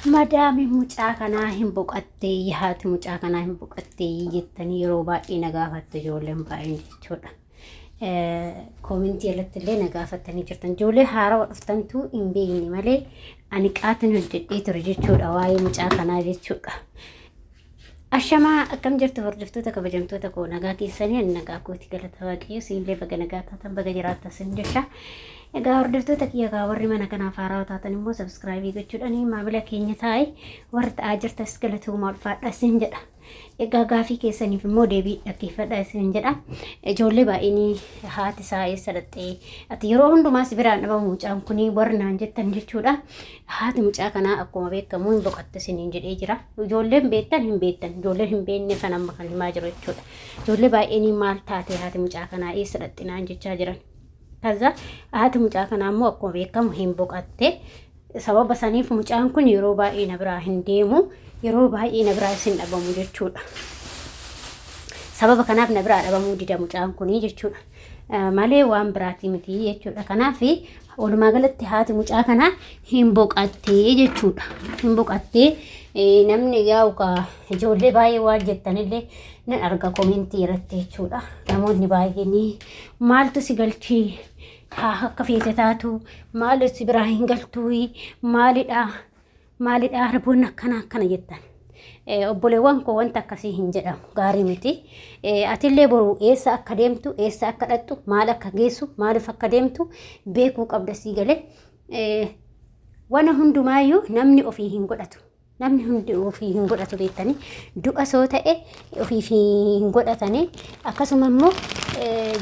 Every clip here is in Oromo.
Madaami mucaa kanaa hin boqattee, haati mucaa kanaa hin boqattee jettanii yeroo baay'ee na gaafattu ijoolleen baay'een jechuudha. Koomentii irratti illee na gaafattanii jirtan. Ijoollee haarawa dhuftantu hin beekne malee ani qaatin hojjedhee ture jechuudha waa'ee mucaa kanaa jechuudha. Ashamaa, akkam jirtu hordoftoota kabajamtoota koo? Nagaa keessanii? Ani nagaa kooti, galata Waaqayyo. Siinillee baga nagaa taatan, baga jiraattan sin jecha. Egaa hordoftoota kiyya kaa warri mana kanaaf haarawaa taatan immoo subscribe gochuudhaan maamila keenya taa'e, warri ta'aa jirtas galatoomaa, ulfaadha sin jedha. Egaa gaafii keessaniif immoo deebii dhaggeeffadha isin jedha. Ijoollee baay'een haati isaa eessa dhaqxee, ati yeroo hundumaa si biraan dhabamu mucaan kun warri naan jettan jechuudha. Haati mucaa kanaa akkuma beekamu hin boqotte isiniin jedhee jira. Ijoolleen beektan hin beektan, ijoolleen hin beekne kan amma kan himaa jiru jechuudha. Ijoollee baay'een maal taate, haati mucaa kanaa eessa dhaqxe naan jechaa jiran. Kaza haati mucaa kanaa immoo akkuma beekamu hin boqotte. Sababa saniif mucaan kun yeroo baay'ee na biraa hin deemu, yeroo baay'ee na biraa isin dhabamu jechuudha. Sababa kanaaf na biraa dhabamuu dida mucaan kunii jechuudha. Malee waan biraatii miti jechuudha. Kanaaf walumaa galatti haati mucaa kanaa hin boqattee jechuudha. Hin boqattee. Namni yaa'u kaa ijoollee baay'ee waan jettanillee nan arga komentii irratti jechuudha. Namoonni baay'een maaltu si galchii, haa akka feete taatu, maal si biraa hin galtuu, maalidha maalidha harboonni akkana akkana jettan. Obboleewwan koo, wanta akkasii hin jedhamu, gaarii miti. Atillee boru eessa akka deemtu, eessa akka dhaqxu, maal akka geessu, maaliif akka deemtu beekuu qabda sii galee. Wana hundumaayyuu namni ofii hin godhatu. Namni hundi ofii hin godhatu beektanii, du'a soo ta'e ofiif hin godhatanii, akkasuma immoo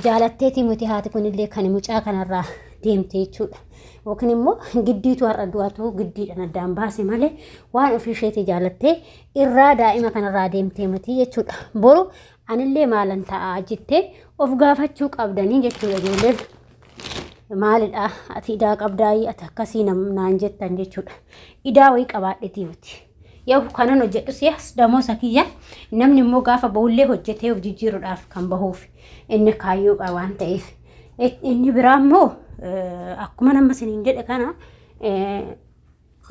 jaalatteetii miti haati kunillee kan mucaa kanarraa deemte jechuudha. Yookiin immoo giddiitu har'a du'atu giddiidhaan addaan baase malee waan ofii isheetii jaalattee irraa daa'ima kanarraa deemtee miti jechuudha. Boru anillee maalan ta'aa jettee of gaafachuu qabdanii jechuudha ijoolleen. Maalidha, ati idaa qabdaayii, ati akkasii naan jettan jechuudha. Idaa wayii qabaadhetii miti. Yoo kanan hojjedhus yaas damoosa kiyya, namni immoo gaafa bahullee hojjetee of jijjiiruudhaaf kan bahuuf inni kaayyoo qaba waan ta'eef. Inni biraa immoo akkuma nama isiniin jedhe kana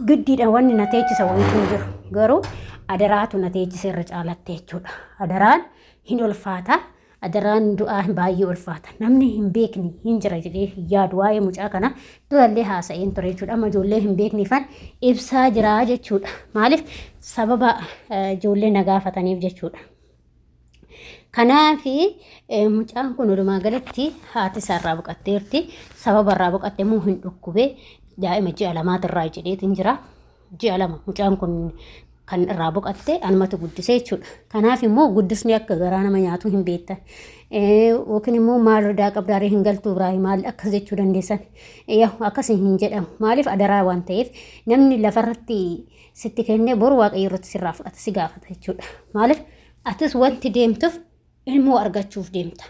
giddiidha wanni na teechisa wayiitu hin jiru. Garuu adaraatu na teechise irra caalatte jechuudha. Adaraan hin ulfaata. Adaraan du'aa baay'ee ulfaata. Namni hin beekne hin jira jedhee hin yaadu. Waa'ee mucaa kana durallee haasa'een ture jechuudha. Amma ijoollee hin beekneefan ibsaa jira jechuudha. Maaliif? Sababa ijoollee na gaafataniif jechuudha. Kanaaf mucaan kun walumaa galatti haati isaa irraa boqatteerti. Sababa irraa boqatte immoo hin dhukkube. Daa'ima ji'a lamaatirraa jedheetiin jira. Ji'a 2 mucaan kun kan irraa boqatte, anumatu guddise jechuudha. Kanaaf immoo guddisni akka garaa nama nyaatu hin beektan. Yookiin immoo maal ridaa qabdaaree hin galtuu biraa maal akkas jechuu dandeessan. Akkas hin jedhamu. Maaliif? Adaraa waan ta'eef, namni lafarratti sitti kennee boru Waaqayyo irratti sirraa fudhata, si gaafata jechuudha. Maaliif? Atis wanti deemtuuf ilmoo argachuuf deemta.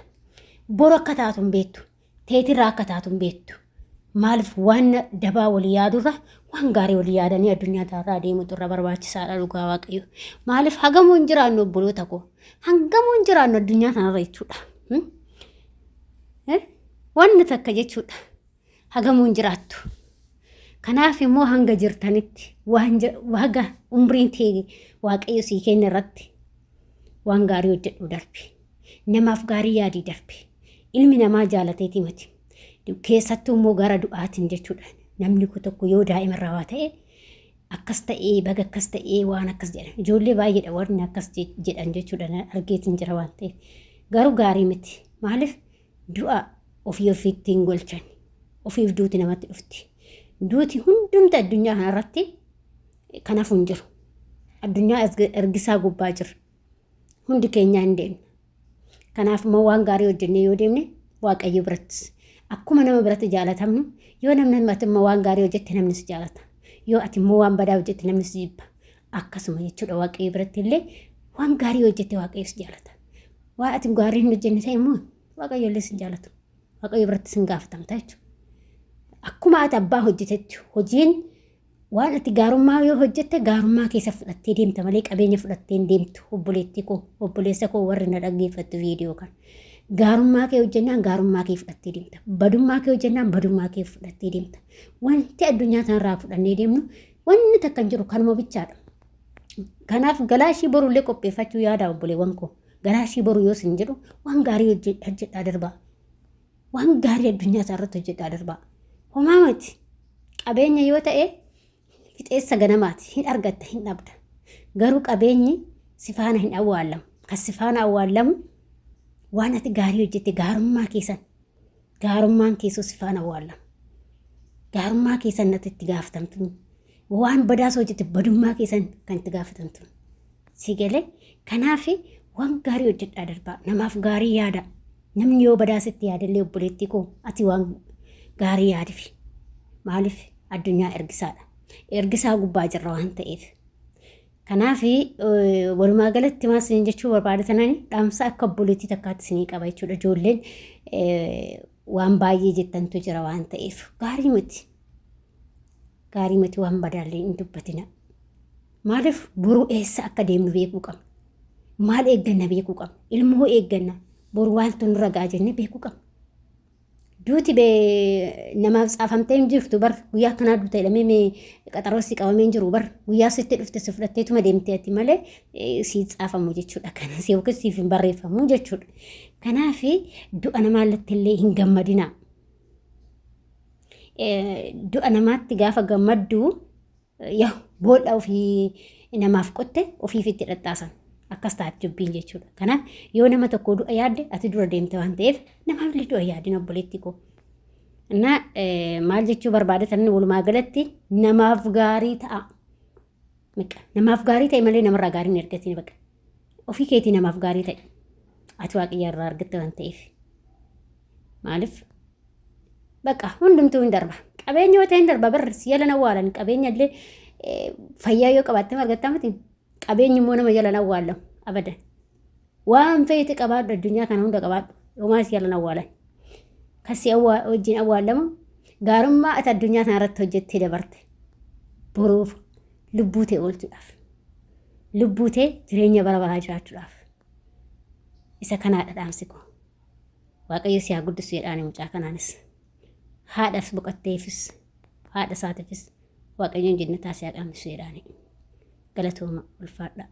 Boru akka taatu hin beektu. Teetirraa akka taatu hin beektu. Maaliif? Waan dabaa walii yaadurra waan gaarii walii yaadanii addunyaa irraa deemutu irra barbaachisaadha, dhugaa Waaqayyo. Maaliif? Hagamuu hin jiraannu, obboloota koo. Hangamuu hin jiraannu addunyaa kanarra jechuudha. Wanni takka jechuudha. Hagamuu hin jiraattu. Kanaaf immoo hanga jirtanitti, waan haga umriin tee Waaqayyo sii kenne irratti waan gaarii hojjedhuu darbi. Namaaf gaarii yaadii darbi. Ilmi namaa jaalateeti miti. Keessattuu immoo gara du'aatiin jechuudha. Namni tokko yoo daa'ima irraa waa ta'e, akkas ta'ee, baga akkas ta'ee, waan akkas jedhan. Ijoollee baay'eedha warri akkas jedhan jechuudha, argeetiin jira waan ta'eef. Garuu gaarii miti. Maaliif? Du'a ofii ofiitti hin golchan. Ofiif duuti namatti dhufti. Duuti hundumti addunyaa kanarratti kanaaf hin jiru. Addunyaa ergisaa gubbaa jira. Hundi keenyaa hin deemna. Kanaaf immoo waan gaarii hojjennee yoo deemne, Waaqayyo birattis akkuma nama biratti jaalatamnu, yoo namni ati immoo waan gaarii hojjette namni si jaalata. Yoo ati immoo waan badaa hojjette namni si jibba. Akkasuma jechuudha, Waaqayyo biratti illee waan gaarii hojjette Waaqayyo si jaalata. Waan ati gaarii hin hojjenne ta'e immoo Waaqayyo illee si jaalatu. Waaqayyo biratti sin gaafatamta jechuudha. Akkuma ati abbaa hojjetetti hojiin waan ati gaarummaa yoo hojjette gaarummaa keessa fudhattee deemta malee qabeenya fudhattee hin deemtu, obboleettii koo, obboleessa koo, warri na dhaggeeffattu viidiyoo kana. Gaarummaa kee hojjennaan gaarummaa kee fudhattee deemta. Badummaa kee hojjennaan badummaa kee fudhattee deemta. Wanti addunyaa kanarraa fudhannee deemnu Wanni takka hin jiru kanuma bichaadha. Kanaaf galaashii borullee qopheeffachuu yaada obboleewwan koo. Galaashii boru yoo isin jedhu waan gaarii hojjedhaa darbaa. Waan gaarii addunyaa isaa irratti hojjedhaa darbaa. Homaa miti. Qabeenya yoo ta'e fixeessa ganamaati. Hin argatta hin dhabda. Garuu qabeenyi si faana hin awwaallamu. Kan si faana awwaallamu waan ati gaarii hojjette gaarummaa keessan. Gaarummaan keessoo si faana awwaallama. Gaarummaa keessan natti itti gaafatamtu. Waan badaas hojjette badummaa keessan kan itti gaafatamtu. Si galee kanaaf waan gaarii hojjedhaa darbaa. Namaaf gaarii yaada. Namni yoo badaa sitti yaadallee obboleettii koo ati waan gaarii yaadifi. Maaliif addunyaa ergisaadha. Ergisaa gubbaa jirra waan ta'eef. Kanaaf walumaa galatti maal isin jechuu barbaade tanani dhaamsa akka obboleettii takkaatti isinii qaba jechuudha. Ijoolleen waan baay'ee jettantu jira waan ta'eef gaarii miti. Gaarii miti waan badaallee hin dubbatina. Maaliif boru eessa akka deemnu beekuu qabna. Maal eegganna beekuu qabna. Ilmoo eegganna boru waaltu nurra ga'a jennee beekuu qabna. Duuti bee namaaf tsaafamtee hin jirtu bar guyyaa akkanaa duuta jedhamee mee qaxaroo si qabamee hin jiru bar guyyaa sitti dhufte si fudhatteetuma deemte ati malee sii tsaafamu jechuudha kana si yookiin siif hin barreeffamu jechuudha. Kanaaf du'a namaa irratti illee hin gammadinaa. Du'a namaatti gaafa gammaddu yaa boolla ofii namaaf qotte ofiif itti dhaxxaasan akkas taati dubbiin jechuudha. Kanaaf yoo nama tokko du'a yaadde ati dura deemte waan ta'eef namaaf illee du'a yaadin obboleetti koo. Innaa maal jechuu barbaade tanni walumaa galatti namaaf gaarii ta'a. Baqa namaaf gaarii ta'e malee namarraa gaarii hin argatin baqa. Ofii keetii namaaf gaarii ta'e. Ati waaqayyo irraa argatte waan ta'eef. Maaliif Baqa hundumtuu hin darba. Qabeenya yoo ta'e hin darba barri si jala awwaalan qabeenya illee fayyaa yoo qabaatte argatta miti. Qabeenyi immoo nama jala awwaalamu abadan. Waan feete qabaadhu addunyaa kana hunda qabaadhu homaa si jala awwaalan. Kan si wajjin awwaalamu gaarummaa ati addunyaa kana irratti hojjettee dabarte boruuf lubbuu ta'e oolchuudhaaf lubbuu ta'e jireenya bara baraa jiraachuudhaaf isa kanaadha dhaamsi koo. Waaqayyo si haa guddisu jedhaani mucaa kanaanis. Haadhaaf boqotteefis haadha isaatiifis Waaqayyoon jennataa si haa qananiisu jedhaani. Galatooma ulfaadhaa.